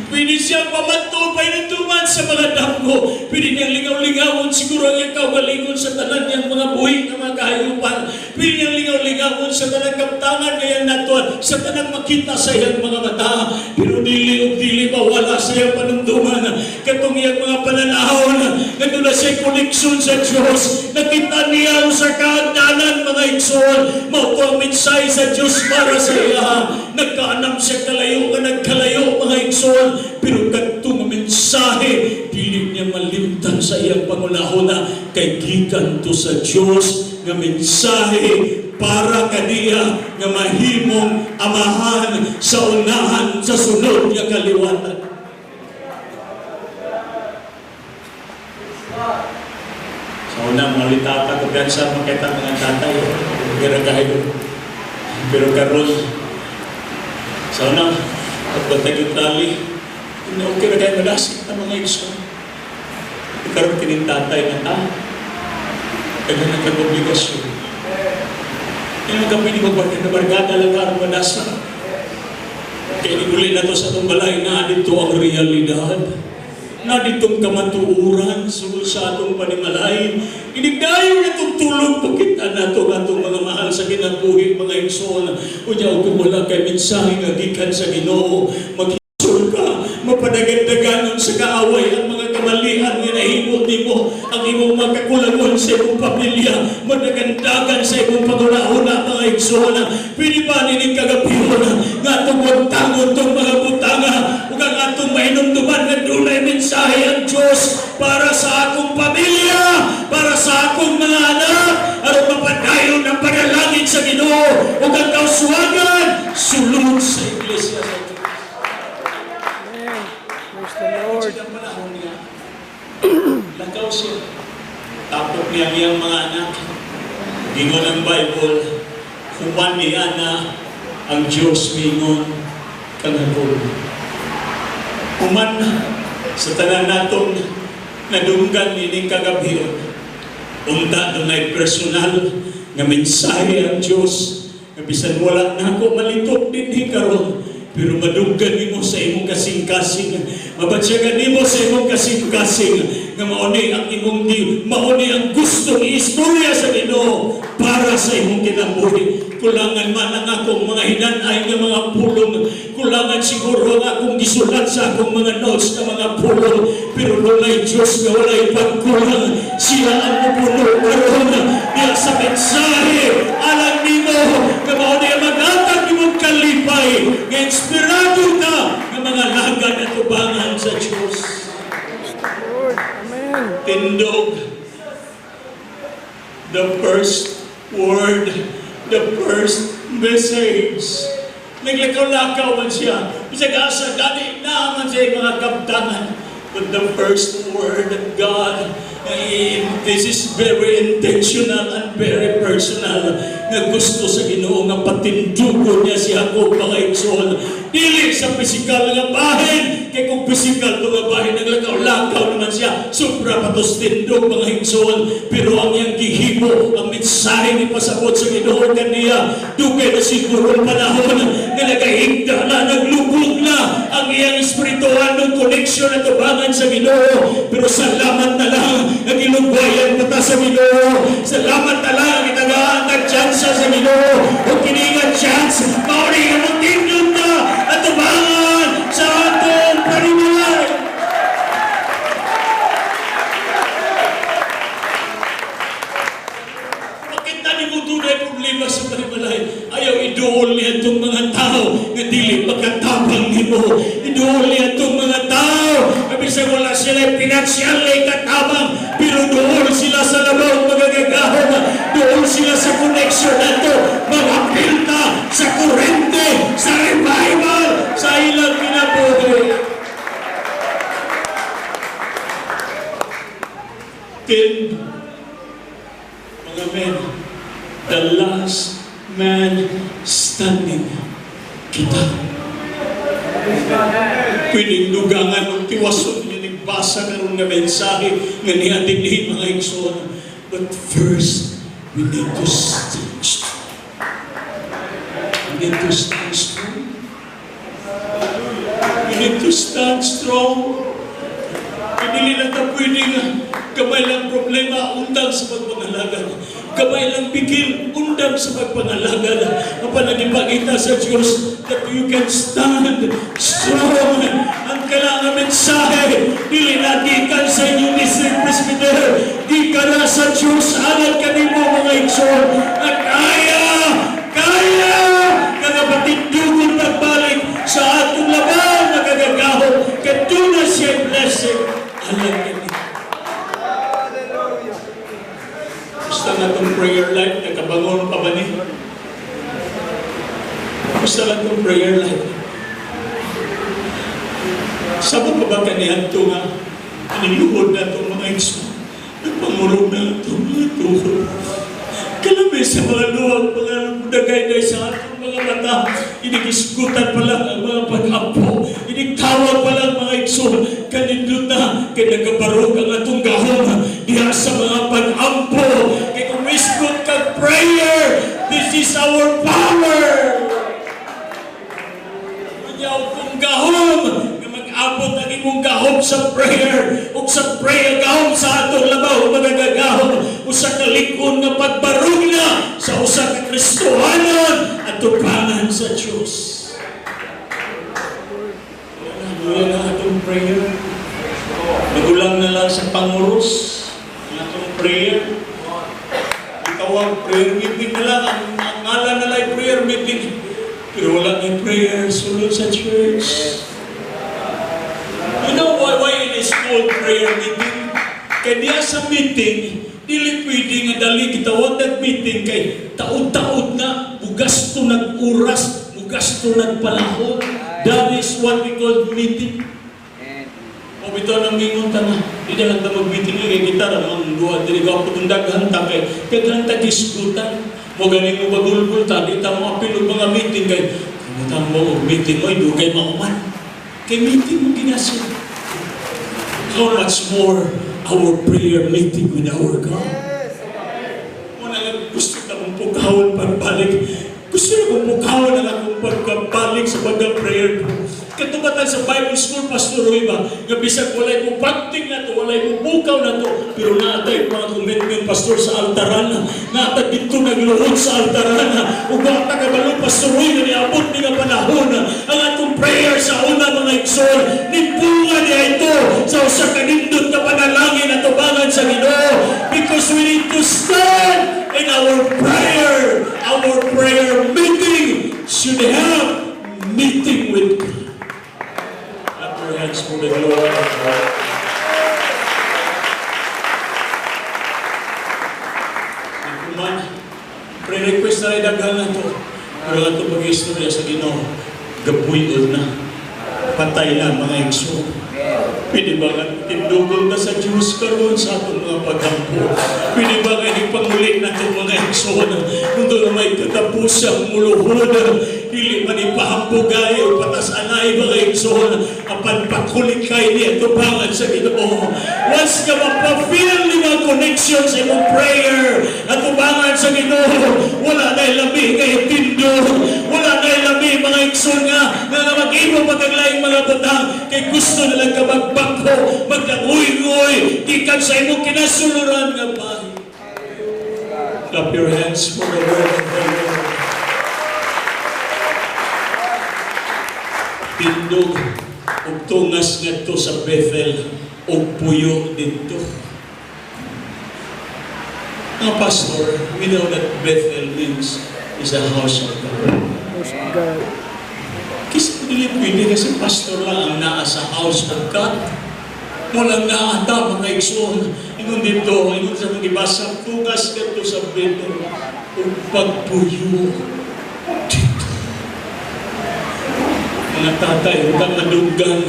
Pwede siya pamanto, painunduman sa mga damgo. Pwede niyang lingaw-lingawon siguro ang iyang kaugalingon sa tanan niyang mga buhi nga mga kahayupan. Pwede niyang lingaw-lingawon sa tanang kaptangan ngayang natuan, sa tanang makita sa iyang mga mata. Pero dili ug dili mawala sa iyang panumduman katong iyang mga pananahon nga doon na siya'y koneksyon sa Diyos. Nakita niya sa kaandanan, mga igsoon. Mao to ang mensahe sa Diyos para sa iya. Nagkaanam siya kalayo nga nagkalayo, mga igsoon. Pero kadtong mensahe dili niya malimtan sa iyang pangunahuna kay gikan to sa Diyos nga mensahe para kaniya nga mahimong amahan sa unahan sa sunod nga kaliwatan. Sa una, mga litata, kumpiyansa, makita mga tatay, pero kahit pero karon sa una, pagbantag yung tali, okay na kayo madasik na, mga igsoon. Karon kining tatay na ta, kaya nagkag-obligasyon. Hindi ka pwede magbarkada barkada lang karon madasik. Kay uli na to sa atong balay na dito ang realidad. Na ditong kamatuoran sugod sa atong panimalay. Inigdayon na itong tulog pagkita nato ang atong mga mahal sa kinabuhi, mga igsoon. Unya, kung wala kay mensahe nga gikan sa Ginoo, maghisol ka, mapadagandaganon sa kaaway ang mga kamalian nga nahimo nimo, ang imong mga kakulangon sa imong pamilya, madagandagan sa imong paguna-una, mga igsoon. Pwede ba nining kagabihon nga atong tangon tong mga butanga ug ang atong mainumduman nga dunay mensahe ang Diyos para sa akong pamilya, para sa akong mga anak, aron mapadayon ang panalangin sa Ginoo ug ang kauswagan sulod sa iglesia sa Diyos. Amen. Praise the Lord. Sa panahon niya, lakaw siya. Tapok niya ang iyang mga anak. Gingon ang Bible, human niya na ang Diyos mingon kangagol. Human sa tanan natong nadunggan nining kagabhion, unta dunay personal nga mensahe ang Diyos nga bisan wala nako malitok dinhi karon, pero madunggan nimo sa imong kasing-kasing, mabatsyagan nimo sa imong kasing-kasing nga mauni ang imong di mauni ang gusto istorya sa Ginoo para sa imong kinabuhi. Kulangan man ang akong mga hinanay nga mga pulong, kulangan siguro ang akong gisulat sa akong mga notes na mga pulong, pero dunay Diyos nga walay pagkulang. Siya ang mupuno karon diya sa mensahe alang nimo nga mao ni ang maghatag nimong kalipay nga inspirado ka nga mga lagad at tubangan sa Diyos. Praise the Lord. Amen. Tindog. The first word, the first message. Naglakaw-lakaw man siya. Bisag asa, gani na man siya mga kaptangan. But the first word of God, eh, this is very intentional and very personal, nga gusto sa Ginoo nga patindugon niya si Jacob, mga igsoon. Dili sa pisikal nga bahin, kay kung pisikal to nga bahin, naglakaw-lakaw naman siya. Sobra pa tos tindog, mga igsoon. Pero ang iyang gihimo, ang mensahe ni pasabot sa Ginoo kaniya, dugay na siguro ang panahon nga nagahigda na, naglubog na ang iyang espiritual ng connection at tubangan sa Ginoo. Pero salamat na lang ang gilugwayan pa ta sa Ginoo. Salamat na lang ang itagaan ng chance sa Ginoo. O kini nga chance, mauri nga motindog na at tubangan sa atong panimalay. Makita ni mo dunay problema sa panimalay. Ayaw iduol niya itong mga tao nga dili makatapang nimo. Iduol niya itong mga tao nga bisan wala sila pinansyal na ikatabang, pero duol sila sa labaw magagagahom. Duol sila sa connection nato. Mga pilta sa kurente, sa revival, sa ilang kinabuhi. Tin, mga men, the last man standing kita. Pwedeng dugangan ng tiwason nga nagbasa karon nga mensahe nga niya dinhi, mga igsoon. But first, we need to stand strong. We need to stand strong. We need to stand strong. Hindi na ta pwede nga gamay lang problema, undang sa pagpangalagad. Gamay lang bigil, undang sa pagpangalagad. Ang panagipakita sa Diyos that you can stand strong. Ang kailangan mensahe, dili na gikan sa inyong district presbyter, gikan na sa Diyos, alad kanimo, mga igsoon. At kaya, kaya, kagapatindugon pagbalik sa atong labaw nagagagahom, kaduna siya blessing, alam kani. Gusto nga itong prayer life, nakabangon pa ba ni? Gusto lang itong prayer life. Sabo pa ba kanihan ito nga, aniluhod na itong mga igsoon, nagpangurog na itong mga tuhod. Kalami sa mga luwag, mga dagay sa atong mga mata, inigisgutan pa lang ang mga pag-ampo, inigtawag pa lang, mga igsoon, kanindot na, kay nagabarog ang atong gahom, diha sa mga pag-ampo, kay kung misgot kag prayer, this is our power. Kunyaw sa prayer, ug sa prayer gahom sa atong labaw magagagahom, usa ka lig-on nga pagbarugna sa usa ka Kristohanon at tubangan sa Dios. Wala na atong prayer. Nagulang na lang sa panguros ang atong prayer. Itawag prayer meeting na lang. Ang ngalan na lang prayer meeting. Pero wala na prayer sulod sa church. You know why it is called prayer meeting? Kay diya sa meeting, dili pwede nga dali gitawag nag meeting kay taud-taud na, mugasto nag oras, mugasto nag panahon. That is what we call meeting. O bitaw nang mingon ta nga, di na lang ta mag-meeting kay kita ra mang duha diri gwapo tong daghan ta kay daghan ta gisgutan. Mo gani mo bagulgul ta, di ta mo apil og mga meeting kay kumutang mo og meeting oy dugay mauman. Kay meeting mo ginasod. How much more our prayer meeting with our God? Mo na nga gusto na kong pukawon pagbalik. Gusto na kong pukawon ang akong pagkabalik sa pagka-prayer ko. Katubatan sa Bible School, Pastor Roy ba, nga bisag walay mo pagting na to, walay mo bukaw na to, pero naatay mga commitment, Pastor, sa altaran, naatay dito nagluhod sa altaran, ug wa ta kabalo, Pastor Roy, nga niabot ni nga panahon, ang atong prayer sa una, mga igsoon, nibunga niya ito sa usa ka nindot nga panalangin at tubangan sa Ginoo, because we need to stand in our prayer. Our prayer meeting should have meeting with God. Clap your hands for the glory of God. Man, pre-request na rin daghan na to. Pero ato pag-istorya sa Ginoo, gapuy na. Patay na, mga igsoon. Pwede ba nga tindugon na sa Diyos karon sa atong mga paghampo? Pwede ba nga ipanguli na itong mga igsoon? Kung doon na may katapusang muluhod, dili man ipahampugay o patasanay, mga igsoon, apan pakulit kay niya tubangan sa Ginoo. Once nga mapa-feel ni mga connection sa imong prayer at tubangan sa Ginoo, wala na lami kay tindog, wala na lami, mga igsoon, nga mag-imo pagkaglaing mga butang kay gusto na lang ka magbakho, maglangoy-ngoy, gikan sa imong kinasuluran nga bahay. Clap your hands for the word of the Lord. Tindog ug tungas ngadto sa Bethel ug puyo didto. Mga pastor, we know that Bethel means is a house of God. House of God. Kasi dili pwede kasi pastor lang ang naa sa house of God. Walang naata, mga igsoon. Ingon dito, ingon sa mga gibasa, tungas ngadto sa Bethel ug pagpuyo dito. Mga tatay, huwag kang madunggan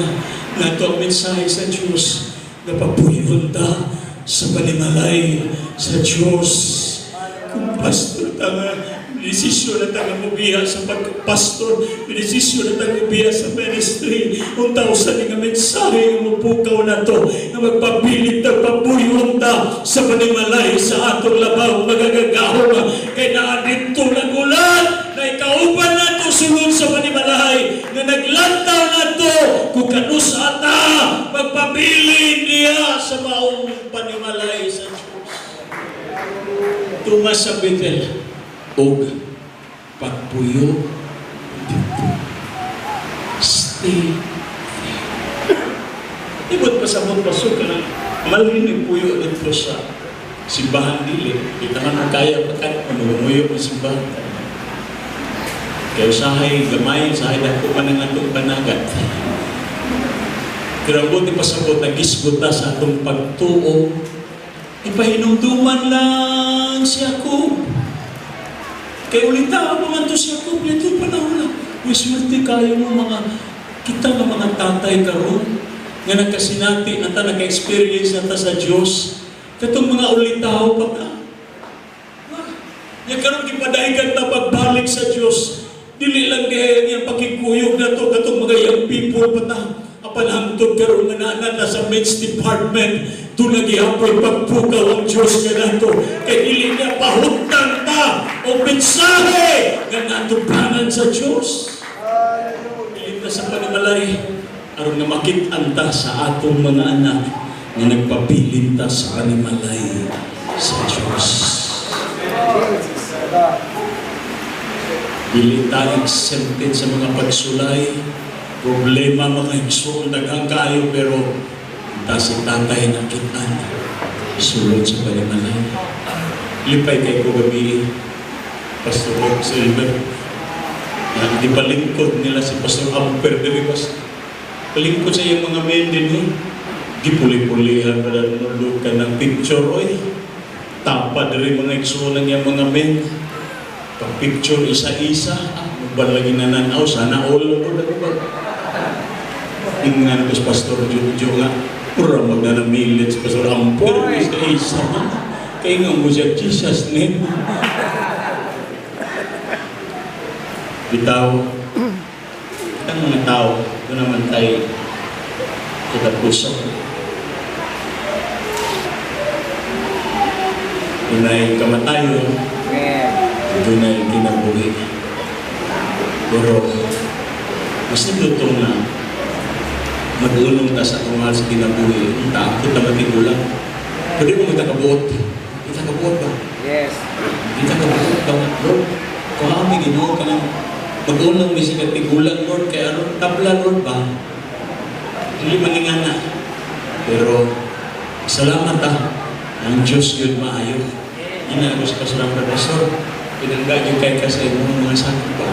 na ito ang mensahe sa Diyos na papuyon ta sa panimalay sa Diyos. Kung pastor ta nga, desisyon na ta nga mubiya sa pagpastor, desisyon na ta mubiya sa ministry, kung tao sa nga mensahe nga mupukaw na to, nga magpabilit ta, papuyon ta sa panimalay sa atong labaw, magagagahom, kay naa dito nagulat, na ikauban na to sulod sa panimalay, nga naglantaw na to, kung kanus ata, magpabilin niya sa maong panimalay sa Diyos. Tungas sa Bethel, og pagpuyo dito. Stay there. Ibot pa sa mong pasok ka ng malin puyo dito sa simbahan dili. Di naman ang kaya pa kan manumuyo ang simbahan. Kaya usahay gamay, usahay dako pa ng atong panagat. Pero ang buti pasabot, nagisgot ta sa atong pagtuo, ipahinumduman lang si Jacob. Kay ulita pa man to si Jacob, ito panahon na. Uy, swerte kayo mo mga, kita nga mga tatay karon nga nagkasinati na ta, nagka-experience na ta sa Diyos. Katong mga ulitaw pa ta. Nga karon gipadahigan ta pagbalik sa Diyos. Dili lang kaya niyang pakikuyog na to katong mga young people pa ta. Apan hangtod karon nga naa na sa men's department, doon nagihapon pagpukaw ang Diyos kanato. Kay dili niya pahutang ta o mensahe nga natupanan sa Diyos. Dili ta sa panimalay. Aron nga makit-an ta sa atong mga anak nga nagpabilin ta sa panimalay sa Diyos. Dili ta exempted sa mga pagsulay, problema, mga igsoon, daghang kaayo, pero ta si tatay nakitaan sulod sa panimalay. Lipay kay ko gabi, Pastor Rob Silver. Na di palingkod nila si Pastor Amper diri, Pastor. Palingkod sa iyang mga men din eh. Gipuli-pulihan pa na ka ng picture, oy. Tapa diri mga igsoon ng iyang mga men. Pag picture isa-isa, ah, lagi na nanaw, sana all, Lord, ako ba? Ingnan ko si Pastor Jojo nga, pura magnanamilit si Pastor Amper, isa-isa man. Kaya nga mo siya, Jesus name. Bitaw, ang mga tao, doon naman tayo katapusan. Dunay kamatayon, dunay kinabuhi. Pero, mas nindotong na mag-unong ta sa tungal sa kinabuhi, unta, ako ta matigulang. Pwede mo magtakabuot. Magtakabuot ba? Yes. Kita kabuot ba? Lord, kung kami Ginoo ka ng mag-unong mi sa katigulang, Lord, kay aron tabla, Lord ba? Hindi maningana. Pero, salamat ah, ang Diyos yun maayo. Ina ko sa Pastor Amber, Pastor, pinangga yung kay ka sa imong mga sakit ba?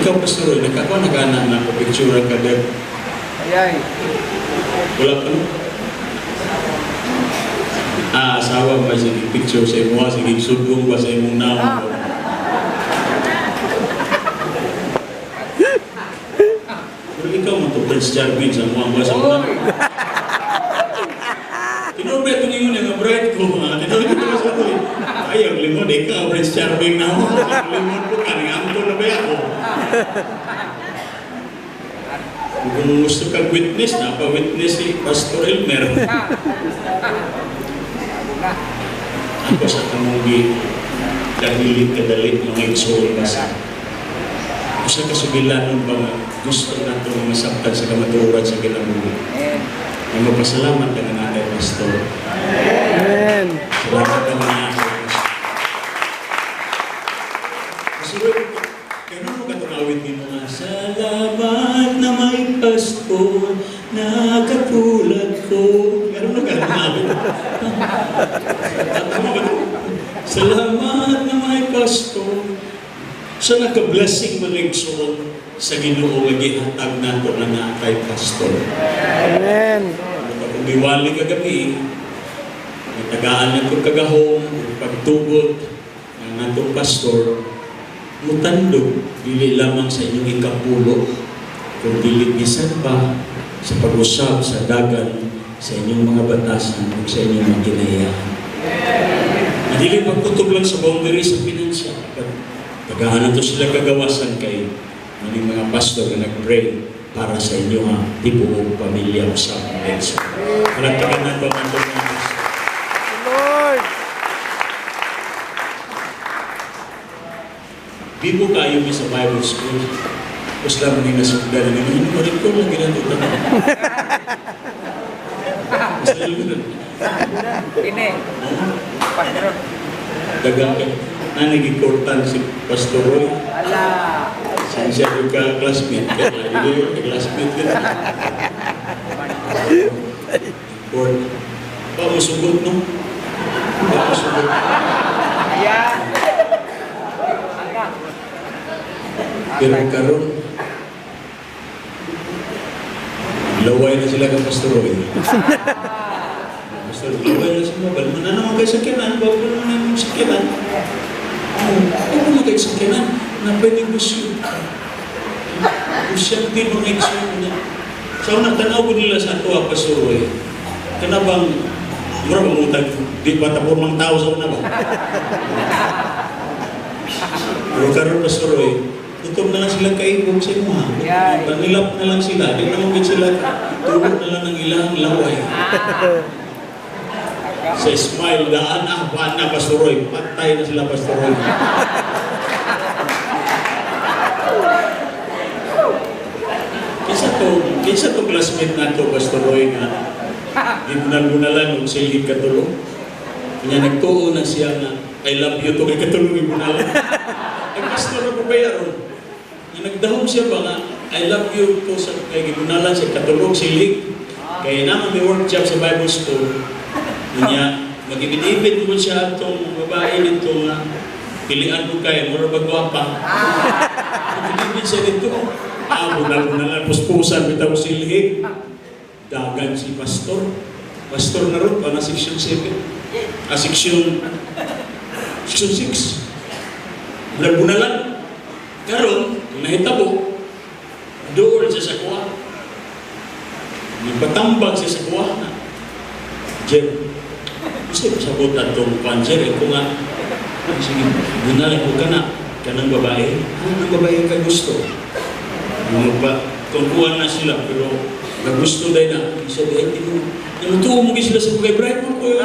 Ikaw, Pastor, oy, nagkakuha nagana na ko picture ka there. Ayay. Wala pa, no? Ah, asawa ba, sige picture sa imo, ah, sige sudong ba sa imong naon. Pero ikaw mo to, Prince Charming, sa mga ba sa mga. Oy. Tinuod ba itong ingon nga bride ko? Ha? Tinuod ito sa ko. Ay, ang limon, ikaw, Prince Charming na ako. Ang limon ko, kaning angko na ba ako? Kung gusto kag witness, napa-witness si Pastor Elmer. Ako sa kamong dahili kadali mga igsoon basa. Usa ka sugilanon ba nga gusto nato nga masabtan sa kamatuoran sa kinabuhi. Amen. Ang magpasalamat ka nga kay Pastor. Amen. Salamat ka nga kay Pastor. Pastor, kano mo katungawit ni mga salamat na may pastor na katulad ko. Meron mo katungawit? Ano ba ito? Salamat na may pastor. Sa naka-blessing mga igsoon sa Ginoo nga gihatag nato na naa kay pastor. Amen. Kung giwali kagabi, natagaan na itong kagahom, pagtugot ng natong pastor, mutandog, dili lamang sa inyong ikapulo, kung dili bisan pa sa pag-usab sa dagan sa inyong mga batasan ug sa inyong mga kinaiyahan. Dili pagkutob lang sa boundary sa pinansya. Tagaan na to sila kagawasan kay maning mga pastor nga nag-pray para sa inyo ha, tibuok pamilya o sa mga. Palagpagan na ba man ito mga pastor? Lord. Bibo kayo mi sa Bible school. Tapos lang ni nasugdan ni mga ano rin ko lang ginatutan. Basta yun. Ini. Pastor. Dagang ka. Nanigikortan si Pastor Roy. Ala. Saan siya yung ka-classmate? Kaya hindi yung ka-classmate ka. Or, ba musugot, no? Ba musugot? Ayan. Pero karon, laway na sila kang Pastor Roy. Pastor, laway na sila. Bal mo na naman kayo sakyanan. Bal mo na naman sakyanan. Oh, ano mo kayo sakyanan? Na pwede negosyo. Usyan din mga igsoon niya. Sa una, tanaw ko nila sa ato, ah, Pastor Roy. Kana bang, mura bang utag, di ba tapor mang tao sa una ba? Pero karon, Pastor Roy, gutom na lang sila kaibog sa imo ha. Yay. Panilap na lang sila, di na mong sila, tulog na lang ng ilang laway. Sa smile, daan ah, baan na, Pastor Roy. Patay na sila, Pastor Roy. Kinsa to classmate nato, Pastor Roy, nga gibunal-bunalan og silhig katulong? Kanya nagtuo na siya nga "I love you" to kay katulong ibunalan. Nagpastor na po kaya ron. Nga nagdahom siya ba nga "I love you" to sa kay gibunalan siya katulong silhig. Kaya naman may workshop sa Bible school. Kanya magibid-ibid mo siya atong babae dito nga pilian ko kay mura ba gwapa. Magibid siya dito. Ah, bunal-bunalan, puspusan bitaw silhig. Dagan si pastor. Pastor na ron, pa na section 7. Ah, section 6. Bunal-bunalan. Karon, kung nahitabo, dool siya sa kuha. Nagpatambag siya sa kuha. "Jer, gusto ko sabot atong kwan, Jer, eh, ko nga, ay, sige, bunalan ko ka na, kanang babae, ano ng babae ka gusto?" Magpa, kung kuha na sila, pero nagusto dahil na, isa di, hindi mo, namutuo mo sila sa kay Brian mo, ko yun.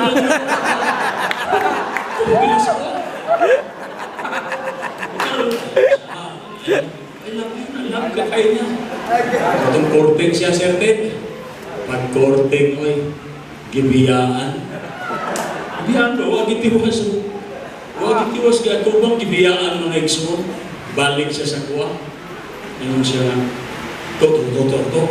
Tumo sa kuha. Pero, ah, "I love you, I love ka kayo niya." Atong courting siya, Sir Ted. Pag courting, oy, gibiyaan. Gibiyaan ba? Wag itiwas. Wag itiwas kaya tubang gibiyaan mga igsoon. Balik siya sa kuha. Ingon siya, "To, to, to, to, to.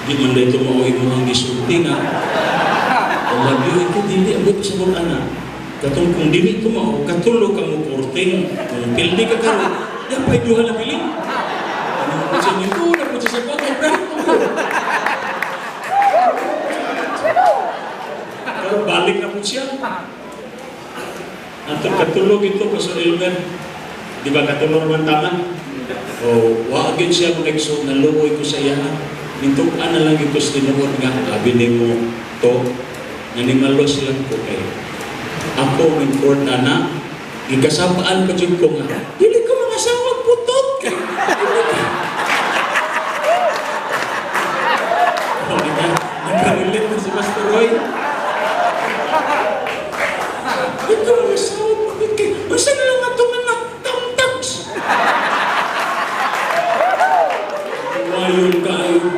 Di man dito mao imo ang gisulti nga 'I love you.' Ito dili, abot sa mga anak. Katong kung dili ito mao, katulo ka mo courting. Kung pildi ka karon, di pa duha na bilin." Ano po siya nito, na po siya sa kuha, kay Brian mo ko. Pero balik na po siya. Atong katulog ito, Pastor Elmer. Di ba katulog naman tama? O, wa gyud siya mga igsoon, naluoy ko sa iya. Nintukan na lang ito sa tinuod nga, abi nimo to, nanimalos lang ko kay ako ng court na gikasapaan pa jud ko nga dili ko mga sawag putot kay dili ka. Oh, di ba? Nagka-relate na si Pastor Roy. Ito mga sawag putot kay unsa na lang atong anak tamtax. Wayon kayo.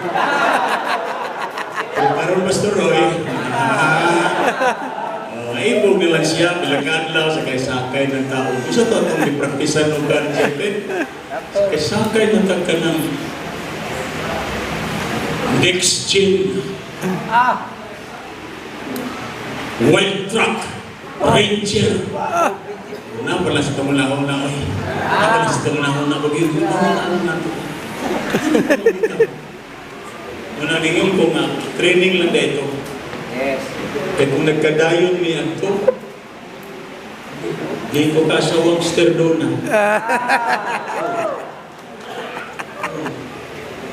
Pero karon, Pastor Roy, ah, ibog na lang siya, bilang adlaw sa kay-sakay ng tao. Gusto to itong ipraktisan ng kan siyempre. Sakay-sakay ng tagka ng next gen Wildtrak Ranger. Una pala sa tumulahong na, oy. Na pala sa tumulahong na, bagay, ano na to. Una ningon ko nga, training lang dito. Kaya kung nagkadayon mi adto, di ko kasawang sterdona.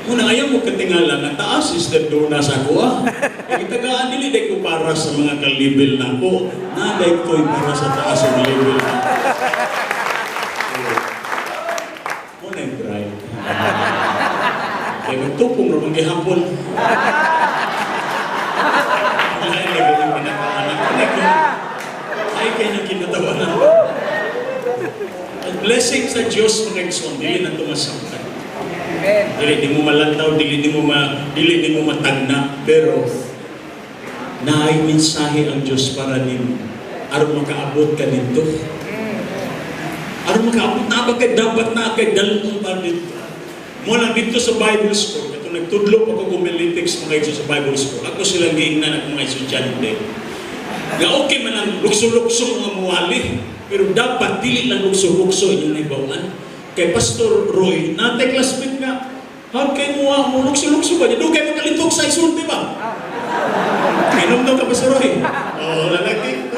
Una, ayaw mo katingala nga taas si Dona sa ako ah. Kaya kitagaan dili day ko para sa mga ka-level na ko. Na day ko'y para sa taas ang level na. Muna yung bride. Kaya magtupong ramang gihapon. Ay, lagi yung pinakaanak. Ay, kayo yung kinatawanan. Ang blessing sa Diyos mga igsoon, dili na tumasaktan. Amen. Dili di mo malantaw, dili di mo matagna, pero naay mensahe ang Diyos para nimo aron makaabot ka nito. Aron makaabot na ba kay dapat na kay dalon pa dito. Mo lang dito sa Bible school, kato nagtudlo pa ko homiletics mga igsoon sa Bible school. Ako silang giingnan ako mga estudyante. Nga okay man ang lukso-lukso mga muwali, pero dapat dili lang lukso-lukso inyong naibawan. Kay Pastor Roy, natay classmate nga, how kay mo mo lukso-lukso ba? Dugay makalitok sa isulti ba? Kainom daw ka, Pastor Roy. Oo, lalaki.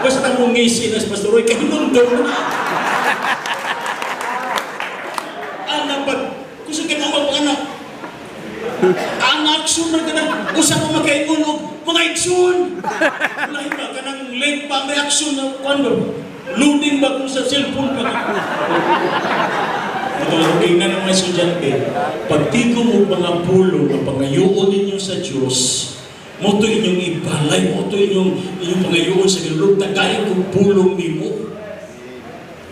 Basta mo ngisi na si Pastor Roy, kainom daw na. Anak, pag, kung kay mo anak, ang action na ka na, usa mo makaingon og mga igsoon. Lahi ba ka ng late pa ang reaction na kwan ba? Loading ba kung sa cellphone pa? Ito ang tingnan ng mga estudyante. Pagtigo mo mga pulo na pangayoon ninyo sa Diyos, mo to inyong ibalay, mo to inyong pangayoon sa Ginoo, tagayin kong pulong nimo.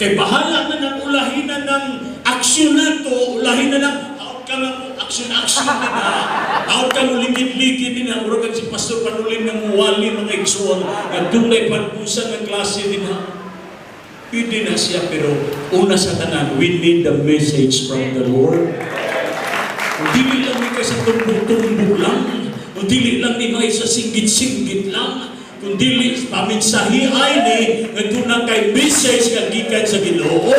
Kay bahala na ng ulahinan ng aksyon na to, ulahinan ng outcome ng Action, action din ha. Out ka mo ligid-ligid din ha. Murag si Pastor Panulin ng muwali, mga igsoon. Nga dunay panbusan ng klase din ha. Pwede na siya, pero una sa tanan, we need the message from the Lord. Kung dili lang ni kay sa tumbok-tumbok lang, kung dili lang ni may sa singgit-singgit lang, kung dili paminsahi ay ni nga duna kay message nga gikan sa Ginoo.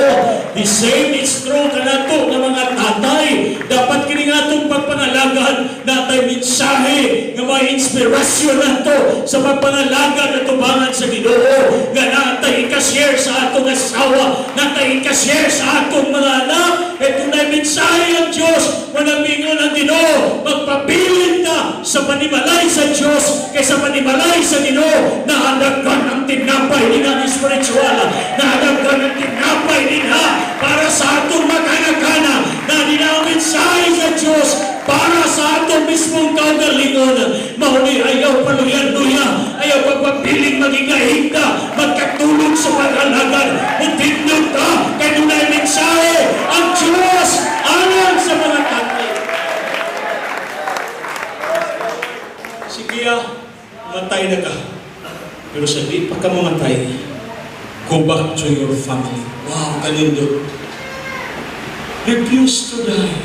The same is true kanato nga mga tatay. Dapat kini nga atong pagpangalagad natay mensahe nga may inspirasyon nato sa pagpangalagad at tubangan sa Ginoo, nga natay ika-share sa atong asawa, natay ika-share sa atong mga anak. E dunay mensahe ang Diyos, manabingon ang Ginoo, magpabilin ta sa panimalay sa Diyos kaysa panimalay sa Ginoo. Naadagkan ang tinapay nila ni spiritual, naadagkan ang tinapay nila para sa atong makanakana, na nila ang mensahe sa Diyos para sa atong mismong kaugalingon. Mao ni ayaw paluyan-luya, ayaw pagpabiling maging kahigda, magkatulog sa pag-alagad. Mutindog ta, kay dunay mensahe ang Diyos alang sa mga tatay. Sige ah, matay na ka. Pero sa di pa ka mamatay, go back to your family. Wow, kanindot. Refuse to die.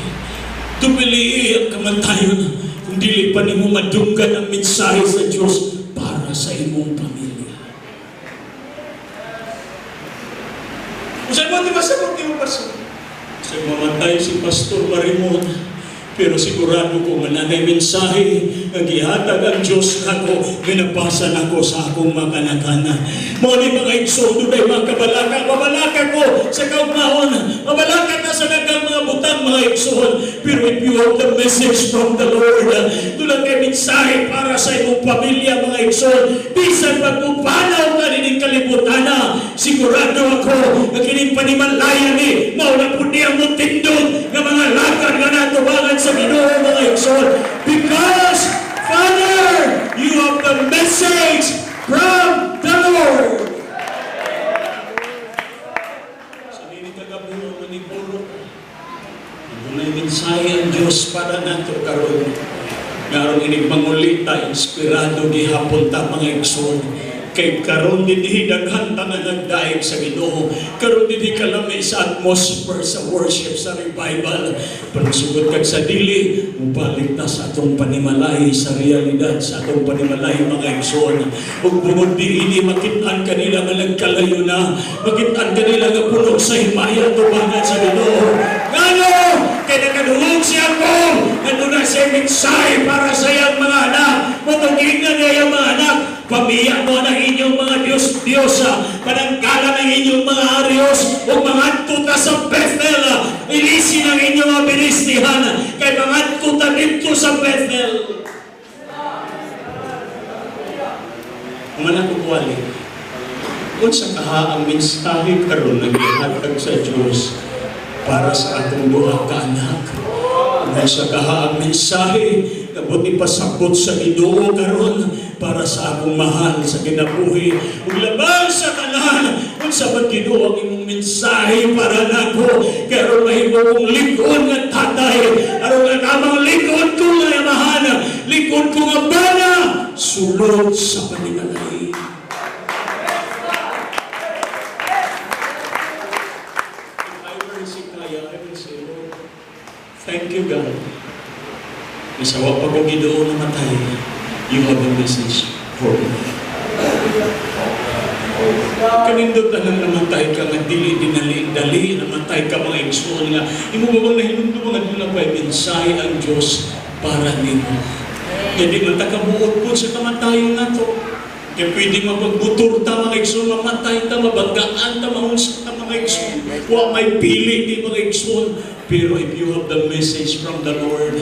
Tumili ang kamatayon kung dili pa nimo madunggan ang mensahe sa Diyos para sa imong pamilya. Kung saan mo, di ba sagot ni mo, Pastor? Sa mamatay si Pastor Marimon, pero sigurado ko nga nanay mensahe nga gihatag ang Diyos nako, ginapasa nako sa akong mga kanakanan. Mao ni, mga igsoon, dunay mga kabalaka, mabalaka ko sa kaugmaon, mabalaka na sa daghang mga butang, mga igsoon. Pero if you have the message from the Lord, dunay kay mensahe para sa imong pamilya, mga igsoon, bisan pagpupanaw ka nining kalibutan na, sigurado ako nga kining panimalaya ni mao na pud niya mo tindog nga mga lakad nga natubangan sa Ginoo, mga igsoon, because Father, you have the message from the Lord. Sa dili ka kabuo maniguro, dunay mensahe ang Diyos para nato karon. Nga aron inig mangulita, inspirado gihapon ta, mga igsoon. Kay karon dinhi daghan ta nga nagdaig sa Ginoo. Karon dinhi kalami sa atmosphere sa worship, sa revival. Pansugod kag sa dili, mubalik ta sa atong panimalay, sa realidad sa atong panimalay, mga igsoon. Ug bungod diini makit-an kanila nga nagkalayo na, makit-an kanila nga puno sa himaya tubangan sa Ginoo. Ngano? Kay nakadungog siya ko nga duna siya mensahe para sa iyang mga anak. Matugingan niya iyang mga anak. Pamiya mo ang inyong mga Diyos Diyosa, pananggalan ang inyong mga arios, ug mangadto ta sa Bethel, ilisin ang inyong mga binistihan, kay mangadto ta didto sa Bethel. Mga kukwali, unsa kaha ang mensahe karon nga gihatag sa Dios para sa atong duha ka anak? Unsa kaha ang mensahe nga buot ipasabot sa Ginoo karon para sa akong mahal sa kinabuhi? Ug labang sa tanan, unsa man, Ginoo, ang imong mensahe para nako kay aron mahimo kong lig-on nga tatay, aron nga tamang lig-on ko nga amahan, lig-on ko nga bana, sulod sa panimalay. If I were Hezekiah, I will say, "Lord, thank you, God. Bisan wa pa ko, Ginoo, namatay, you have a message for me." Kanindot na lang namatay ka nga dili dinali dali namatay ka, mga igsoon, nga imo ba bang nahinumdum nga duna pa mensahe ang Dios para nimo? Kaya di man ta kabuot po sa kamatayon nato. Kaya pwede mapagbutur ta, mga igsoon, mamatay ta, mabanggaan ta, maunsa ta, mga igsoon. Wa may pili di, mga igsoon. Pero if you have the message from the Lord,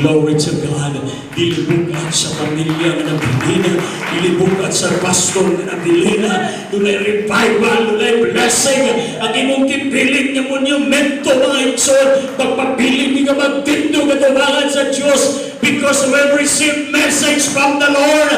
glory to God, dili bugat sa pamilya nga nabilina, dili bugat sa pastor nga nabilina, dunay revival, dunay blessing, ang imong gibilin nga monumento, mga igsoon, pagpabilin ni ka magtindog katubangan sa Diyos, because we receive message from the Lord.